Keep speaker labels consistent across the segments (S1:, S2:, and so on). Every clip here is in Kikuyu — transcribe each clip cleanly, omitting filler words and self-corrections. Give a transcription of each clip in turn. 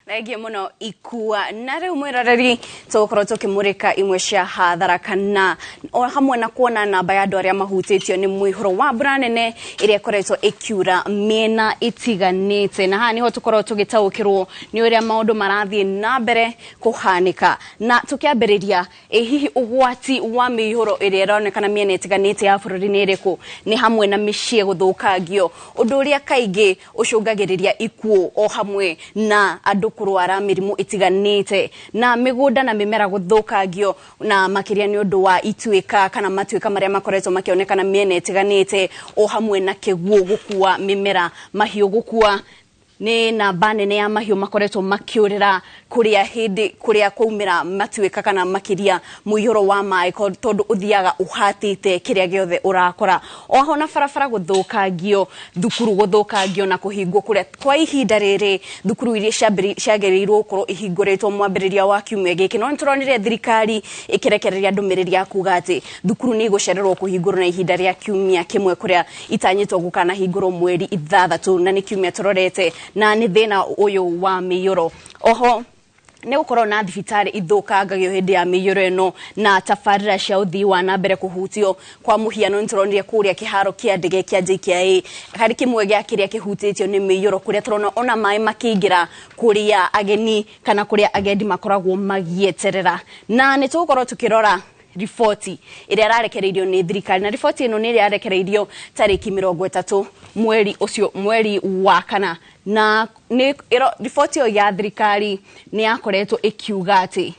S1: Thengiũ mũno ikua. Na rĩu mwĩroreri, tũgũkorwo tũkĩmũrĩka imwe cia hathara kana o hamwe na kuona namba ya andũ arĩa mahutĩtio nĩ mũihũro wa mbura nene ĩrĩa ĩkoretwo ĩkiura mĩena ĩtiganĩte. Na haha nĩho tũkorwo tũgĩtaũkĩrwo nĩ ũrĩa maũndũ marathiĩ na mbere kũhanĩka. Na tũkĩambĩrĩria, ĩ hihi ũgwati wa mĩihũro ĩrĩa ĩronekana mĩena ĩtiganĩte ya bũrũri nĩ ĩrĩkũ? Nĩ hamwe na mĩciĩ gũthũkangio, ũndũ ũrĩa kaingĩ ũcũngagĩrĩria ikuũ o hamwe na andũ kũrwara mĩrimũ ĩtiganĩte, na mĩgũnda na mĩmera gũthũkangio, na makĩria nĩ ũndũ wa ituĩka kana matuĩka marĩa makoretwo makĩonekana mĩena ĩtiganĩte, o hamwe na kĩguũ gũkua mĩmera, mahiũ gũkua. Nĩ namba nene ya mahiũ makoretwo makĩũrĩra kũrĩa hĩndĩ kũrĩa kwaumĩra matuĩka kana makĩria mũiyũro wa maĩ, tondũ ũthiaga ũhatĩte kĩrĩa gĩothe ũrakora. Oho na barabara gũthũkangio, thukuru gũthũkangio na kũhingwo, kũrĩa kwa ihinda rĩrĩ thukuru iria ciagĩrĩirwo gũkorwo ihingũrĩtwo mwambĩrĩria wa kiumia gĩkĩ, no nĩtũronire thirikari ĩkĩrekereria ndũmĩrĩri ya kuga atĩ thukuru nĩ igũcererwo kũhingũrwo na ihinda rĩa kiumia kĩmwe, kũrĩa itanyĩtwo gũkanahingũrwo mweri 6, na nĩ kiumia tũrorete, na nĩ thĩna ũyũ wa mĩiyũro. Oho nĩ gũkorwo na thibitarĩ ithũkangagio hĩndĩ ya mĩiyũro ĩno, na tabarĩra cia ũthii wa na mbere kũhutio. Kwa mũhiano, nĩ tũronire kũrĩa kĩharo kĩa ndege kĩa JKIA harĩ kĩmwe gĩa kĩrĩa kĩhutĩtio nĩ mĩiyũro, kũrĩa tũrona ona maĩ makĩingĩra kũrĩa ageni kana kũrĩa agendi makoragwo magĩeterera. Na nĩ tũgũkorwo tũkĩrora riboti ĩrĩa ĩrarekereirio nĩ thirikari, na riboti ĩno nĩ ĩrĩa yarekereirio tarĩki 30 mweri ũcio, mweri wa kana, na nĩ riboti ĩyo ya thirikari nĩ yakoretwo ĩkiuga atĩ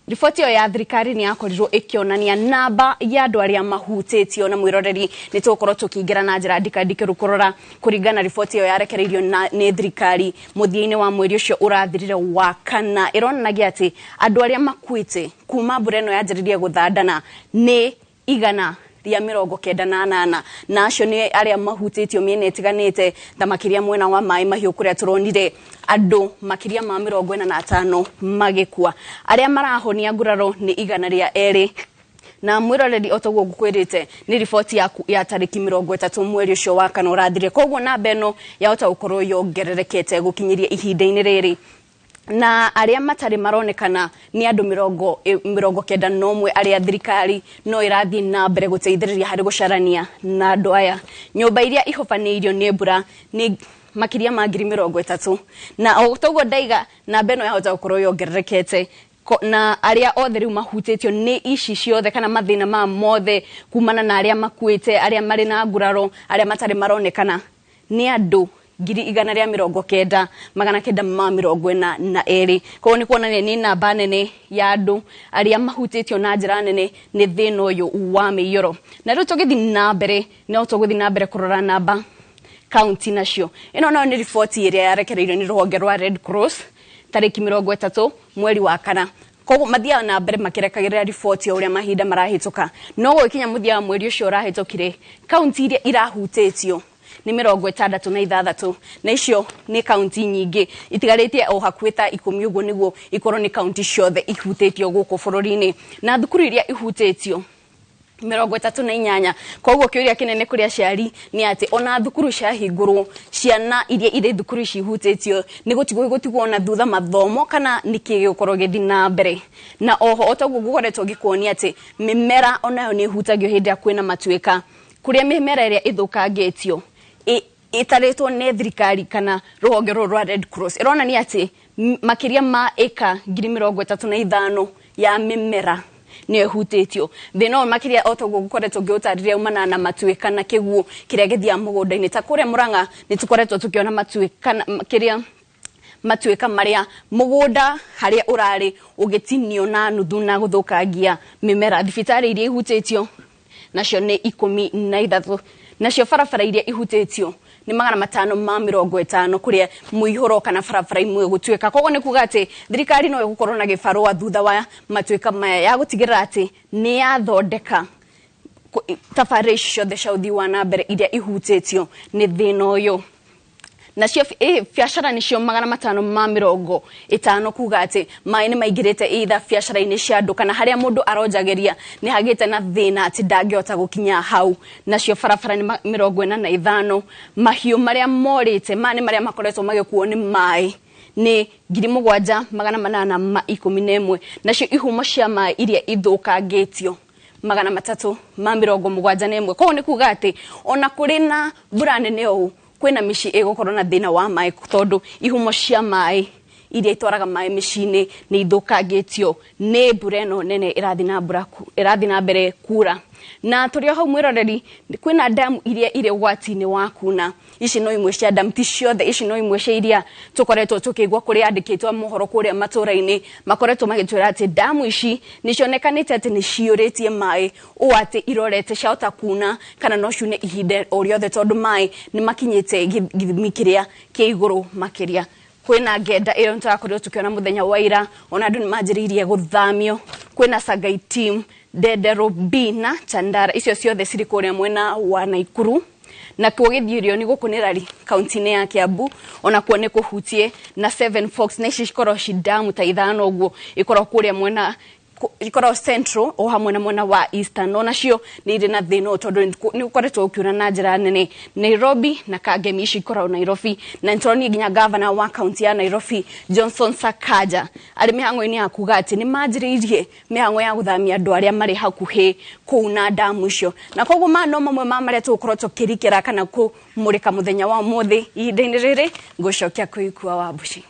S1: riboti ĩyo ya thirikari nĩ yakorirwo ĩkĩonania namba ya andũ arĩa mahutĩtio. Na mwĩroreri, nĩ tũgũkorwo tũkĩingĩra na njĩra ndikandikĩru kũrora kũringana na riboti ĩyo yarekereirio nĩ thirikari mũthia-inĩ wa mweri ũcio ũrathirire wa kana. Ĩronanagia atĩ andũ arĩa makuĩte kuma mbura ĩno yanjĩrĩria gũthandana nĩ 198, na acio nĩ arĩa mahutĩtio mĩena ĩtiganĩte, ta makĩria mwena wa Maĩ Mahiũ, kũrĩa tũronire andũ makĩria ma 45 magĩkua. Arĩa marahonia nguraro nĩ 102. Na mwĩroreri, o toguo ngũkwĩrĩte, nĩ riboti ya tarĩki 30 mweri ũcio wa kana ũrathirire, koguo namba ĩno yahota gũkorwo yongererekete gũkinyĩria ihinda-inĩ rĩrĩ. Na arĩa matarĩ maronekana nĩ andũ 91, arĩa thirikari no ĩrathiĩ na mbere gũteithĩrĩria harĩ gũcarania na andũ aya. Nyũmba iria ihobanĩirio nĩ mbura nĩ makĩria ma 30,000, na o toguo ndaiga, namba ĩno yahota gũkorwo yongererekete. Na arĩa othe rĩu mahutĩtio nĩ ici ciothe kana mathĩna ma mothe kumana na arĩa makuĩte, arĩa marĩ na nguraro, arĩa matarĩ maronekana, nĩ andũ 190,942. Koguo nĩ kuonania nĩ namba nene ya andũ arĩa mahutĩtio na njĩra nene nĩ thĩna ũyũ wa mĩiyũro. Na rĩu tũgĩthiĩ na mbere, no tũgũthiĩ na mbere kũrora namba kaunti nacio. Ĩno nayo nĩ riboti ĩrĩa yarekereirio nĩ rũhonge rwa Red Cross tarĩki 30 mweri wa kana. Koguo mathiaga na mbere makĩrekagĩrĩra riboti o ũrĩa mahinda marahĩtũka, no gũgĩkinya mũthia wa mweri ũcio ũrahĩtũkire, kaunti iria irahutĩtio nĩ 66, na icio nĩ kaunti nyingĩ itigarĩtie o hakuhĩ ta 10 ũguo nĩguo ikorwo nĩ kaunti ciothe ihutĩtio gũkũ bũrũri-inĩ. Na thukuru iria ihutĩtio 38. Koguo kĩũria kĩnene kũrĩ aciari nĩ atĩ ona thukuru ciahingũrwo, ciana iria irĩ thukuru ici ihutĩtio nĩ gũtigwo na thutha mathomo, kana nĩkĩ gĩgũkorwo gĩthiĩ na mbere? Na oho, o toguo ngũkoretwo ngĩkuonia atĩ mĩmera onayo nĩ ĩhutagio hĩndĩ ĩrĩa kwĩna matuĩka, kũrĩa mĩmera ĩrĩa ĩthũkangĩtio ĩtarĩtwo nĩ thirikari kana rũhonge rũrũ rwa Red Cross ĩronania atĩ makĩria ma ĩka 35,000 ya mĩmera nĩyo ĩhutĩtio. Thĩna ũyũ makĩria, o toguo ngũkoretwo ngĩũtarĩria, umanaga na matuĩka na kĩguũ kĩrĩa gĩthiaga mũgũnda-inĩ. Ta kũrĩa Mũrang'a nĩ tũkoretwo tũkĩona matuĩka kĩrĩa matuĩka marĩa mũgũnda harĩa ũrarĩ ũgĩtinio na nuthu na gũthũkangia mĩmera. Thibitarĩ iria ihutĩtio nacio nĩ 13, nacio barabara iria ihutĩtio nĩ 550, kũrĩa mũihũro kana barabara imwe gũtuĩka. Koguo nĩ kuga atĩ thirikari no ĩgũkorwo na gĩbarũa thutha wa matuĩka maya ya gũtigĩrĩra atĩ nĩ yathondeka tabarĩra ici ciothe cia ũthii wa na mbere iria ihutĩtio nĩ thĩna ũyũ. Nacio biacara nĩcio 550, kuga atĩ maĩ nĩ maingĩrĩte either biacara-inĩ cia andũ kana harĩa mũndũ aronjagĩria nĩ hagĩte na thĩna atĩ ndangĩhota gũkinya hau. Nacio barabara nĩ 45. Mahiũ marĩa morĩte, maya nĩ marĩa makoretwo magĩkuo nĩ maĩ, Nĩ 7811, nacio ihumo cia maĩ iria ithũkangĩtio 371. Koguo nĩ kuga atĩ ona kũrĩ na mbura nene ũũ, kwĩna mĩciĩ ĩgũkorwo na thĩna wa maĩ, tondũ ihumo cia maĩ iria itwaraga maĩ mĩciĩ-inĩ nĩ ithũkangĩtio nĩ mbura ĩno nene ĩrathiĩ na mbere kura. Na tũrĩ o hau, mwĩroreri, kwĩna damu iria irĩ ũgwati-inĩ wa kuna. Ici no imwe cia damu, ti ciothe, ici no imwe cia iria tũkoretwo tũkĩigua kũrĩ andĩkĩtwo mohoro kũrĩa matũra-inĩ makoretwo magĩtwĩra atĩ damu ici nĩ cionekanĩte atĩ nĩ ciyũrĩtie maĩ ũũ atĩ irorete ciahota kuna kana no ciune ihinda o rĩothe, tondũ maĩ nĩ makinyĩte gĩthimi kĩrĩa kĩ igũrũ makĩria. Kwĩna ngenda ĩyo nĩtũrakorirwo tũkĩona mũthenya wa ira, ona andũ nĩ manjĩrĩirie gũthamio. Kwĩna Sangai Team, Ndenderũ B na Chandara, icio ciothe cirĩ kũrĩa mwena wa Naikuru. Na kuo Gĩthiũrio nĩ gũkũ nĩ Rari, kaunti-inĩ ya Kiambu, ona kuo nĩ kũhutie, na Seven Forks, na ici cikorwo ci damu ta ithano ũguo ikorwo kũrĩa mwena ikorwo Central o hamwe na mwena wa Eastern, onacio nĩ irĩ na thĩna ũyũ tondũ nĩ gũkoretwo gũkiura na njĩra nene. Nairobi na Kangemi, ici ikoragwo Nairobi, na nĩtũronire nginya gavana wa kaunti ya Nairobi Johnson Sakaja arĩ mĩhang'o-inĩ ya kuga atĩ nĩ manjĩrĩirie mĩhang'o ya gũthamia andũ arĩa marĩ hakuhĩ kũu na damu icio. Na koguo maya no mamwe ma marĩa tũgũkorwo tũkĩrikĩra kana kũmũrĩka mũthenya wa ũmũthĩ. Ihinda-inĩ rĩrĩ ngũcokia kwĩ Ikua wa Mbuci.